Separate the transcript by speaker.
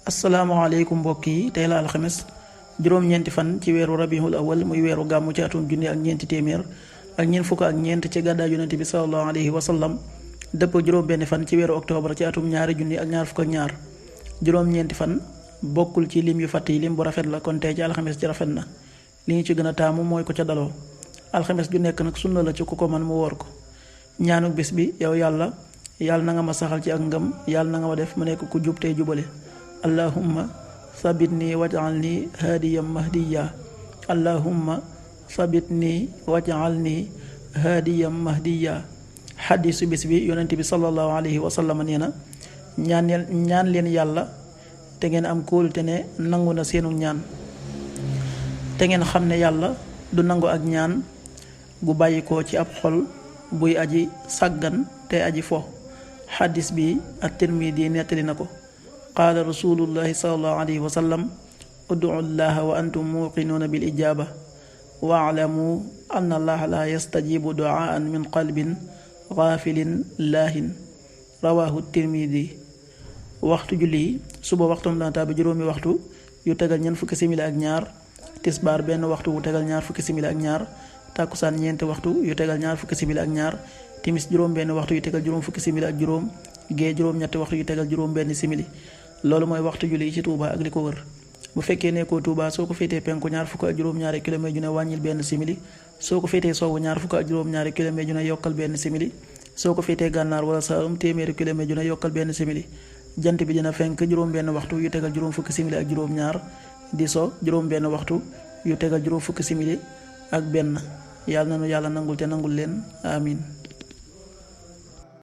Speaker 1: asalaamaaleykum mbokk yi tey la alxames juróom-ñeenti fan ci weeru rabiul awal muy weeru gàmmu ci atum junni ak ñeenti téeméer ak ñeent fukk ak ñeent ci gàddaay yonent bi sallallahu alayhi wa sallam dëpp juróom-benn fan ci weeru octobre ci atum ñaari junni ak ñaar fukk ak ñaar juróom-ñeenti fan bokkul ci lim yu fàtt yi lim bu rafet la kon tey ci alxames ci rafet na li ñu ci gën a taamu mooy ko ca daloo alxames ju nekk nag sunna la ci ku ko man mu woor ko ñaanuk bis bi yow yàlla na nga ma saxal ci ak ngëm yàlla na nga ma def mu nekk ku jub tey jubale allahumma sabitni waj'alni hadiyan mahdiya allahumma sabitni waj'alni hadiyan mahdiya xadiisu bis bi yonent bi sallallahu alayhi wa sallam nee na ñaan leen yàlla te ngeen am kóolute ne nangu na seenu ñaan te ngeen xam ne yàlla du nangu ak ñaan gu bàyyikoo ci ab xol buy aji sàggan te aji fo xadis bi at-Tirmidi nettali na ko qaala rasulullahi sallallahu alayhi wa sallam ud'u llaha wa antum muqinuuna bil ijaaba wa'lamu anna allaha la yastajibu du'aan min qalbin gaafilin laahin rawahu Tirmidi. waxtu julli yi suba waxtum dana tàbbi juróomi waxtu yu tegal ñeent fukki simili ak ñaar, tisbaar benn waxtu wu tegal ñaar fukki simili ak ñaar, tàkkusaan ñeenti waxtu yu tegal ñaar fukki simili ak ñaar, timis juróom benn waxtu yu tegal juróom fukki simili ak juróom, gee juróom ñetti waxtu yu tegal juróom benn simili. loolu mooy waxtu julli yi ci Touba ak li ko wër. bu fekkee nekkoo Touba soo ko féetee penku ñaar fukk ak juróom-ñaari kilomètre ju ne wàññil benn simili, soo ko féetee sowwu ñaar fukk ak juróom-ñaari kilomètre ju ne yokkal benn simili, soo ko féetee gànnaar wala Saalum téeméeri kilomètre ju ne yokkal benn simili. jant bi dina fenk juróom benn waxtu yu tegal juróom fukki simili ak juróom ñaar, di so juróom benn waxtu yu tegal juróom fukki simili ak benn. yàlla na nu yàlla nangul te nangul leen amin